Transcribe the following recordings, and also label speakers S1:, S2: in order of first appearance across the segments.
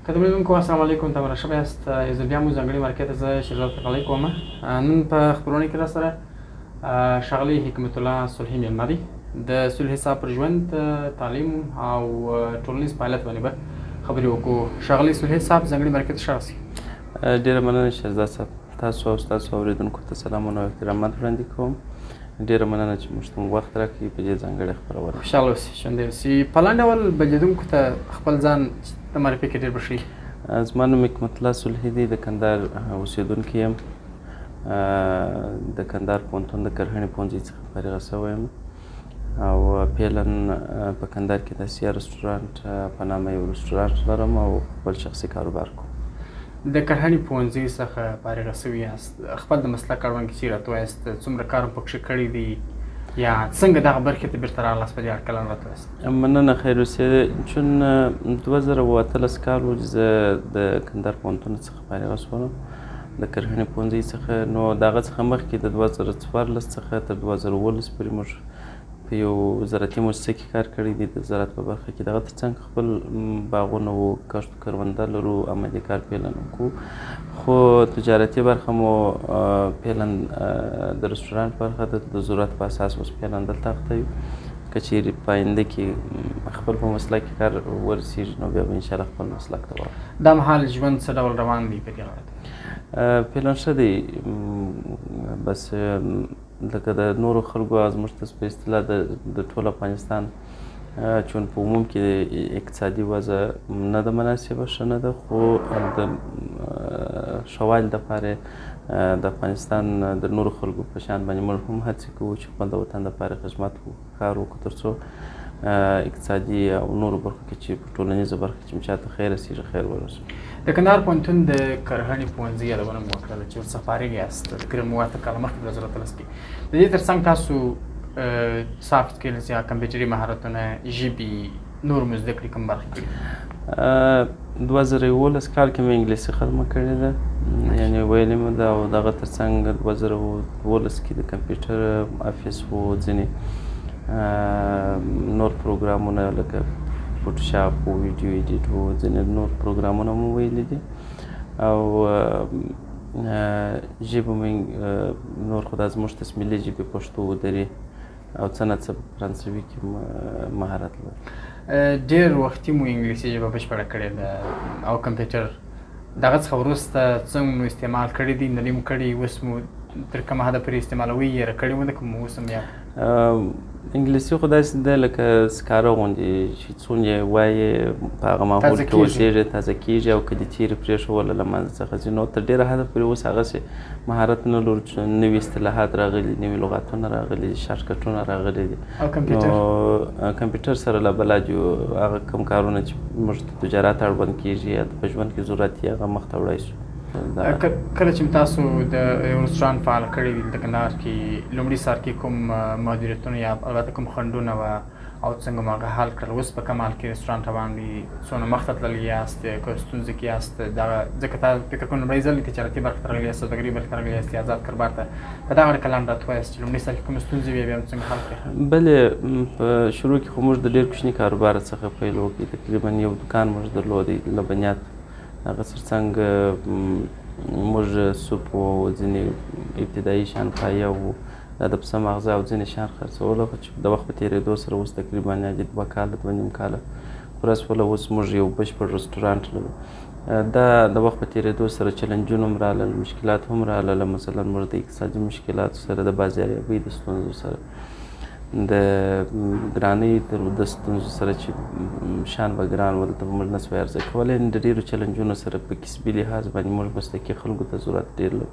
S1: قدرمنو السلام علیکم، تمره ښه یاست؟ یو ځل بیا مو ځانګړي مرکې ته زه شیرزاد غلی کوم. نن په خپرونه کې راسره ښاغلی حکمت الله صلحي مېلمه دی. د صلحي صاحب پر ژوند، تعلیم او ټولنیز فعالیت باندې به خبرې وکړو. ښاغلی صلحي صاحب، ځانګړي مرکې ته ښه راسئ.
S2: ډېره مننه شیرزاد صاحب، تاسو او ستاسو اورېدونکو ته سلامونه او احترامات وړاندې کوم. ډېره مننه چې موږ ته مو وخت راکړي په دې ځانګړې خپرونه.
S1: خوشحاله اوسئ، ژوندی اوسئ. په لنډ ډول به لیدونکو ته خپل ځان د معرفي کې ډېر به ښه وي.
S2: زما نوم حکمت الله صلحي دی، د کندهار اوسېدونکی یم. د کندهار پوهنتون د کرهڼې پوهنځي څخه فارغه شوی یم او فعلا په کندهار کې د اسیا رستورانت په نامه یو رستورانت لرم او خپل شخصي کاروبار کوم.
S1: د کرهڼې پوهنځي څخه فارغه شوي یاست، خپل د مسلک اړوند کیسې راته ووایاست، څومره کار مو پکښې کړی دی یا څنګه دغه برخې ته بیرته راغلاست، په دې اړه کلن راته ووایاست.
S2: مننه، خیر اوسې. چون 2018 کال و چې زه د کندهار پوهنتون څخه فارغه شولم د کرهڼې پوهنځي څخه، نو د هغه څخه مخکې د 2014 څخه تر 2017 پورې موږ په یو زراعتي موسسه کې کار کړی دی، د زراعت په برخه کې. دغه ترڅنګ خپل باغونه وو، کښت و کرونده لرو، عملي کار فعلا کوو، خو تجارتي برخه مو فعلا د رستورانت برخه ده. د ضرورت په اساس اوس فعلا دلته اخته یو. که چیرې په آینده کې خپل په مسلک کې کار ورسیږي نو بیا به انشاءالله خپل مسلک ته ولاړ.
S1: دا مهال ژوند څه ډول روان دی په دې اړه؟
S2: فعلا ښه دی، بس لکه د نورو خلکو زموږ ته په اصطلاح د ټول افغانستان چون په عموم کې اقتصادي وضع نه ده مناسبه، ښه نه ده، خو د ښه والي دپاره د افغانستان د نورو خلکو په شان باندې موږ هم هڅې کوو چې خپل د وطن دپاره خدمت وکړو، کار وکړو، تر څو اقتصادي او نورو برخو کې چې په ټولنیزه برخه کې چې چاته خیر رسېږي خیر ورسوو.
S1: د کندهار پوهنتون د کرهڼې پوهنځي یادونه مو وکړله چې ورڅخه فارغ یاست، تقریبا مو 8 کاله مخکې 2018 کې. د دې ترڅنګ تاسو soft skills یا کمپیوټري مهارتونه، ژبې، نور مو زده کړې کوم برخې کړي؟
S2: 2011 کال کې مې انګلیسي ختمه کړې ده، یعنې ویلې مو ده، او دغه ترڅنګ 2012 کې د کمپیوټر Office و ځینې نور پروګرامونه لکه فوټوشاپ و video edit و ځینې نور پروګرامونه مو ویلي دي، او ژبه مو نور خو دا زموږ ملي ژبې پښتو و دري او څه نه څه فرانسوي کې مهارت لرو.
S1: ډېر وختي مو انګلیسي ژبه بشپړه کړې ده او کمپیوټر دغه څخه وروسته څنګه مو استعمال کړی دی؟ نه مو کړی، اوس مو تر کومه حده پورې استعمالوي یا کړی مو ده که مو اوس هم یا؟
S2: انګلیسي خو داسې ده لکه سکاره غوندې چې څون یې وایې په هغه ماحول کې اوسېږي تازه کېږي، او که دې چیرې پرېښوله له منځه څخه ځي. نو تر ډېره حده پورې اوس هغسې مهارت نه لرو چې نوي اصطلاحات راغلي، نوي لغاتونه راغلي، شارټکټونه راغلي دي.
S1: او کمپیوټر؟
S2: نو کمپیوټر سره لا بلد یو، هغه کوم کارونه چې موږ ته تجارت اړوند کېږي یا په ژوند کې ضرورت یې هغه مخته وړی شو.
S1: کله چې تاسو د یو رستورانت فعال کړی د کندهار کې، لومړي سر کې کوم محدودیتونه یا البته کوم خنډونه وه او څنګه مو هغه حل کړل؟ اوس په کوم حال کې رستورانت روان دی؟ څونه مخته تللی یاست که ستونزې کې یاست؟ دغه ځکه تا فکر کوم لومړی ځل تجارتي برخې ته راغلي یاست، سوداګري برخې ته راغلي یاست یا ازاد کاروبار ته، په دغه اړه که لنډ راته ووایاست چې لومړي سر کې کومې ستونزې وې، بیا مو څنګه حل کړې؟
S2: بلې، په شروع کې خو موږ د ډېر کوچني کاروبار څخه پیل وکړ، تقریبا یو دکان موږ درلودی لبنیات، هغه ترڅنګ موږ سوپ او ځینې ابتدایي شیان، پایه و دا د پسه ماغزه او ځینې شیان خرڅول، خو چې د وخت په تېرېدو سره اوس تقریبا یعنې 2 کاله، 2.5 کاله پوره سوله، اوس موږ یو بشپړ رستورانت لرو. دا د وخت په تېرېدو سره چلنجونه هم رالل، مشکلات هم رالل. مثلا موږ د اقتصادي مشکلاتو سره، د بازاریابۍ د ستونزو سره، د ګرانۍ د ستونزو سره چې شیان به ګران و، دلته به موږ نه سوای عرضه کولی، د ډېرو چلنجونو سره په کسبي لحاظ باندې موږ مسلکي خلکو ته ضرورت ډېر لرو.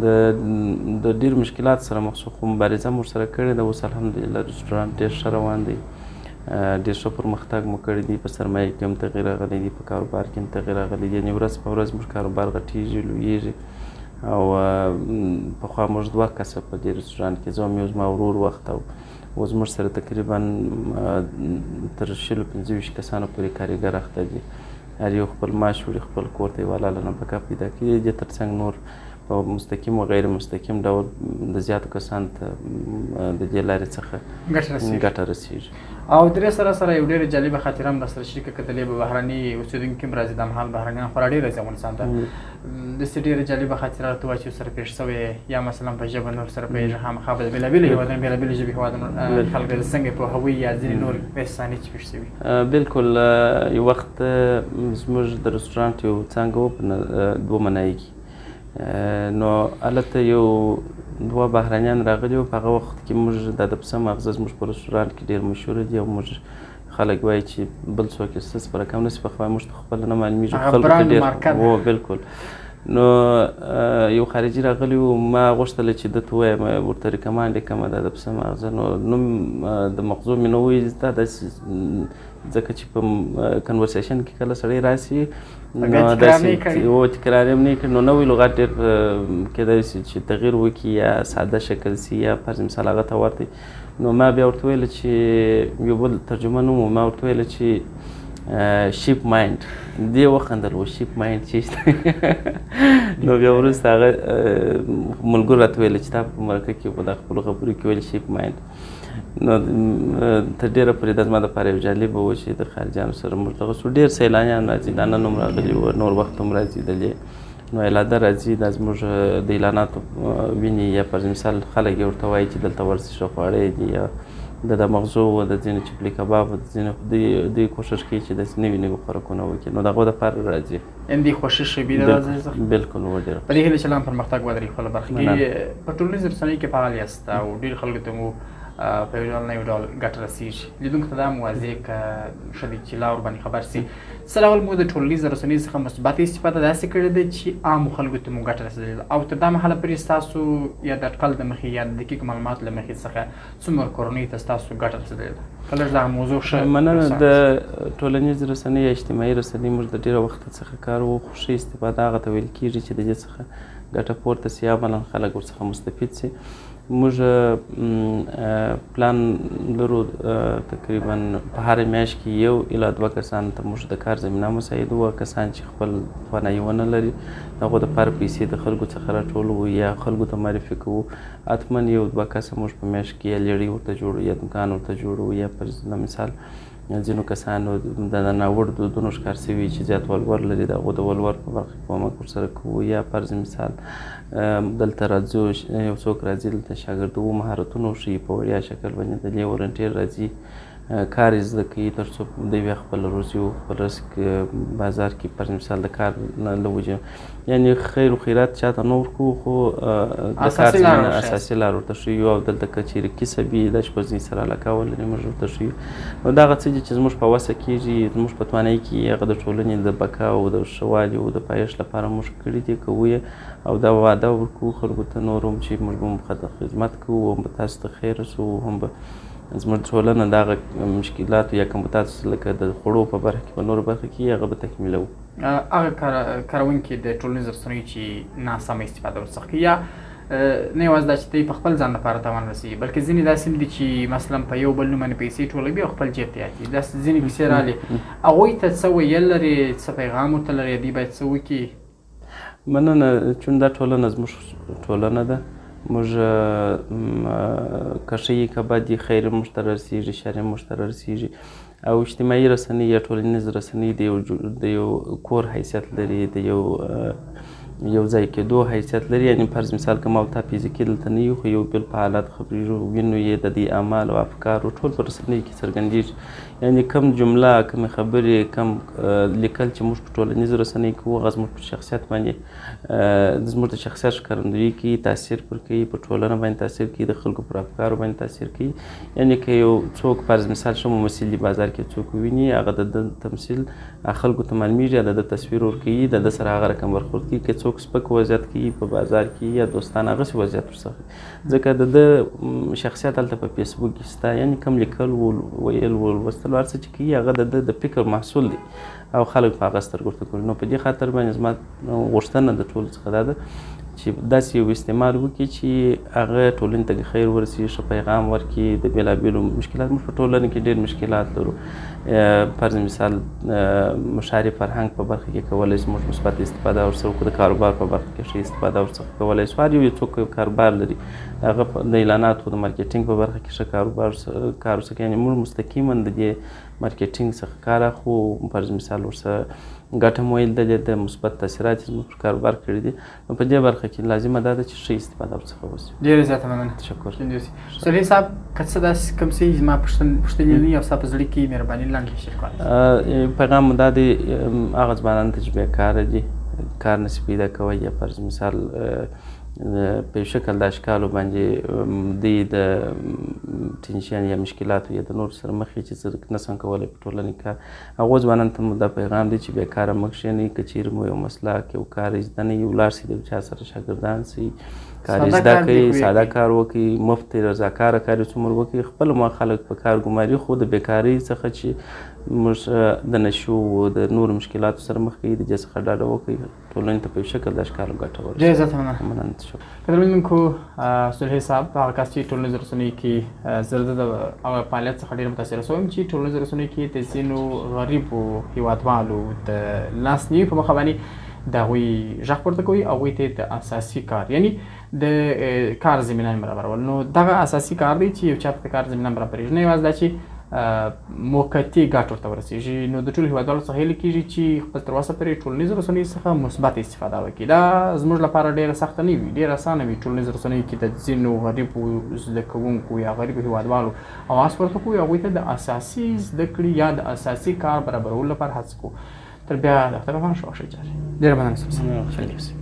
S2: د ډېرو مشکلاتو سره مخ شو، خو مبارزه مو ورسره کړې ده. اوس الحمدلله رستورانت ډېر ښه روان دی، ډېر ښه پرمختګ مو کړی دی، په سرمایه کې هم تغییر راغلی دی، په کاروبار کې هم تغییر راغلی دی، یعنې ورځ په ورځ موږ کاروبار غټېږي، لویېږي. او پخوا موږ دوه کسه په دې رستورانت کې، زه وم، یو زما ورور وخت، او اوس موږ سره تقریبا تر 20 25 کسانو پورې کاریګر اخته دي. هر یو خپل معاش وړي خپل کور ته، یوه حلاله نفقه پیدا کوي. دې ترڅنګ نور په په مستقیم او غیر مستقیم ډول د زیاتو کسانو ته د دې لارې څخه ګټه رسیږي.
S1: او درې سره سره یو ډېره جالبه خاطره هم راسره شریکه کړه، د به بهرني اوسېدونکي هم راځي، دا مهال بهرنیان خورا ډېر راځي افغانستان ته، داسې ډېره جالبه خاطره راته وایي چې سره پېښ شوې، یا مثلا په ژبه نور سره پوهېږي، خامخا به د بېلابېلو هېوادونو بېلابېلو ژبې هېوادونو خلک راځي، څنګه یې پوهوي یا ځینې نور احسانې چې پېښ شوي؟
S2: بلکل، یو وخت زموږ د رستورانت یو څانګه وه په دوه منایي کې، نو هلته یو دوه بهرنیان راغلي وو. په هغه وخت کې موږ د پسه ماغزه زموږ په رستورانت کې ډېر مشهور دي او موږ خلک وایي چې بل څوک یې څه په رقم نه شي پخوای، موږ ته خپله نه معلومېږي، خلکو ته ډېر و. بلکل، نو یو خارجي راغلی و، ما غوښتله چې ده ته ووایم، ورته recommend یې کړم دا د پسه ماغزه، نو نوم د مغزو مې نه وویل دا داسې، ځکه چې په conversation کې کله سړی راسي نو داسې و تکرار یې هم نه کړي، نو نوی لغت ډېر کېدای شي چې تغییر وکړي یا ساده شکل شي یا فرض مثال هغه ته ورته. نو ما بیا ورته ویل چې یو بل ترجمه نوم و، ما ورته ویل چې sheep mind، دې وخندل و sheep mind چې نو بیا وروسته هغه ملګرو راته ویل چې تا په مرکه کې په خپلو خبرو کې ویل sheep mind. نو تر ډېره پورې دا زما دپاره یو جالبه و چې د خارجیانو سره موږ دغه څو ډېر سیلانیان راځي، دا نن هم راغلي وو، نور وخت هم راځي دلې، نو علاده راځي، دا زموږ د اعلاناتو ویني، یا فرض مثال خلک یې ورته وایي چې دلته ورسي ښه خواړه یې دي، یا د مغزو و د ځینو چپلي کباب و د ځینو، دوی کوښښ کوي چې داسې نوي نوي خوراکونه وکړي، نو د هغو دپاره راځي.
S1: یعنې دوی خوښي ښه وي د ځای څخه؟
S2: بلکل، و ډېر.
S1: په دې هیله چې لا هم پرمختګ ولري خپله برخه کې. په ټولنیزو رسنیو کې فعال یاست او ډېرو خلکو ته مو په یو ډول نه یو ډول ګټه رسېږي، لیدونکو ته دا هم واضح که ښه دی چې لا ورباندې خبر سي، څه ډول مو د ټولنیزو رسنیو څخه مثبته استفاده داسې کړې ده چې عامو خلکو ته مو ګټه رسېدلې ده، او تر دا مهاله پورې ستاسو یا د اټکل د مخې یا د دقیقو معلوماتو له مخې څخه څومره کورنیو ته ستاسو ګټه رسېدلې ده؟ که لږ دغه موضوع ښه
S2: مننه. د ټولنیزې رسنۍ یا اجتماعي رسنۍ موږ د ډېره وخته څخه کار وو، خو ښه استفاده هغه ته ویل کېږي چې د دې څخه ګټه پورته سي، عملاً خلک ورڅخه مستفید سي. موږ پلان لرو تقریبا په هره میاشت کې یو الی دوه کسانو ته موږ د کار زمینه مساعدو، کسان چې خپل توانایي ونه لري د هغو دپاره پیسې د خلکو څخه راټولوو یا خلکو ته معرفي کوو. حتما یو دوه کسه موږ په میاشت کې یا لیړۍ ورته جوړو یا دوکان ورته جوړو، یا پر مثال ځینو کسانو د ناوړو دودونو ښکار سوي چې زیات ولور لري، د هغو د ولور په برخه کې کومک ورسره کوو، یا فرض مثال دلته راځو یو څوک راځي دلته شاګردو مهارتونه وښيي په وړیا شکل باندې، د دې volunteer راځي کار یې زده کوي تر څو دوی بیا خپل روزي او خپل رزق بازار کې فرض مثال د کار له وجې، یعنې خیر و خیرات چاته نه ورکوو، خو د کار زمینه اساسي لار ورته ښیو. او دلته که چېرې کسب وي د اشپزۍ سره علاقه ولري موږ ورته ښیو. نو دغه څه دي چې زموږ په وسه کېږي، زموږ په توانایي کې هغه د ټولنې د بقا او د ښه والي او د پایښت لپاره موږ کړي دي، کوو یې، او دا وعده ورکوو خلکو ته نور هم چې موږ به هم خدمت کوو، هم به تاسو ته خیر رسوو، هم به زموږ ټولنه دغه مشکلاتو یا کمبوداتو لکه د خوړو په برخه کې په نورو برخه کې هغه به تکمیلوو.
S1: هغه کاروونکي د ټولنیزو رسنیو چې ناسمه استفاده ورڅخه کوي، یا نه یوازې دا چې دوی په خپل ځان لپاره تاوان رسوي، بلکې ځینې داسې هم دي چې مثلا په یو بل نوم باندې پیسې ټولوي او خپل جیب ته یې اچوي، داسې ځینې کیسې رالې، هغوی ته څه ویل لري، څه پیغام ورته لري، دوی باید څه وکړي؟
S2: مننه. چون دا ټولنه زموږ ټولنه ده، موږ که ښه یي که بد یي، خیر موږ ته رسېږي، شر موږ ته رسېږي. او اجتماعي رسنۍ یا ټولنیز رسنۍ د یو کور حیثیت لري، د یو ځای کېدو حیثیت لري. یعنې فرض مثال که ما او تا فزیکي دلته نه یو، خو یو بل په حالت خبرېږو، وینو یې، د دې اعمال او افکارو ټول په رسنیو کې څرګندېږي. یعنې کم جمله، کمې خبرې، کم لیکل چې موږ په ټولنیزو رسنیو کې وو، هغه زموږ پر شخصیت باندې زموږ د شخصیت ښکارندویي کوي، تاثیر پر کوي، په ټولنه باندې تاثیر کوي، د خلکو پر افکارو باندې تاثیر کوي. یعنې که یو څوک فرض مثال ښه ممثل دی بازار کې څوک وویني، هغه د ده تمثیل خلکو ته معلومېږي، د ده تصویر ورکوي، د ده سره هغه رقم برخورد کوي. که څوک سپک وضعیت کوي په بازار کې یا دوستان، هغسې وضعیت ورڅخه، ځکه د ده شخصیت هلته په فیسبوک کې شته. یعنې کم لیکل و ویل و لوستل هر څه چې کوي هغه د ده د فکر محصول دی او خلک په هغه سترګو ورته ګوري. نو په دې خاطر باندې زما غوښتنه د ټولو څخه دا ده چې چې داسې یو استعمال وکړي چې هغه ټولنې ته خیر ورسي، ښه پیغام ورکړي. د بېلابېلو مشکلات، موږ په ټولنه کې ډېر مشکلات لرو، فرض مثال مشاري فرهنګ په برخه کې کولی شو موږ مثبت استفاده ورڅخه وکړو، د کاروبار په برخه کې ښه استفاده ورڅخه کولی شو. هر یو څوک یو کاروبار لري، هغه د اعلاناتو د marketing په برخه کې ښه کاروبار کار ورڅخه، یعنې موږ مستقیما د دې marketing څخه کار اخلو، فرض مثال ورسره ګټه مو لیدلې ده، مثبت تاثیرات یې زموږ پر کاروبار کړي دي. نو په دې برخه کې لازمه دا ده چې ښه استفاده ورڅخه وشي.
S1: ډېره زیاته مننه.
S2: تشکر.
S1: صالح صاحب، که څه داسې کوم څه زما پوښتنې نه او ستا په زړه کې، مهرباني لنډې شریکول.
S2: پیغام مو دا دی هغه ځوانان ته چې بېکاره دي، کار نشي پیدا کوی، یا فرض مثال په یو شکل د اشکالو باندې دوی د tension یا مشکلاتو یا د نورو سره مخ چې څه نه سم کولی په ټولنه کې کار، هغو ځوانانو ته مو دا پیغام دی چې بېکاره مه کښېنئ. که چېرې مو یو مسلک یو کار زده نه وي، ولاړ شئ د یو چا سره شاګردان شئ، کار زده کړئ، ساده کار وکړئ، مفت رضاکاره کار یې څومره وکړئ، خپل ما خلک په کار ګماري. خو د بېکارۍ څخه چې موږ د نشو د نورو مشکلاتو سره مخ کوي، د دې څخه ډډه وکړئ، ټولنې ته په یو شکل د اشکالو ګټه ورسوي.
S1: ډېره زیاته مننه.
S2: مننه، تشکر.
S1: قدرمنو صلحي صاحب، هغه کس چې ټولنیزو رسنیو کې زه د هغه فعالیت څخه ډېر متاثره شوم چې ټولنیزو رسنیو کې د ځینو غریبو هیوادوالو د لاسنیوي په مخه باندې د هغوی غږ پورته کوي، هغوی ته د اساسي کار یعنی د کار زمینه برابرول. نو دغه اساسي کار دی چې یو چا ته د کار زمینه برابرېږي، نه یوازې دا چې موقتي ګټه ورته ورسېږي. نو د ټولو هیوادوالو څخه هیله کېږي چې خپل تر وسه پورې ټولنیزو رسنیو څخه مثبته استفاده وکړي. دا زموږ لپاره ډېره سخته نه وي، ډېره اسانه وي ټولنیزو رسنیو کې د ځینو غریبو زده کوونکو یا غریبو هیوادوالو اواز پورته کړو، هغوی ته د اساسي زده کړې یا د اساسي کار برابرولو لپاره هڅه کوو. تر بیا د خدای په امان، ښه وخت ښه چارې. ډېره مننه.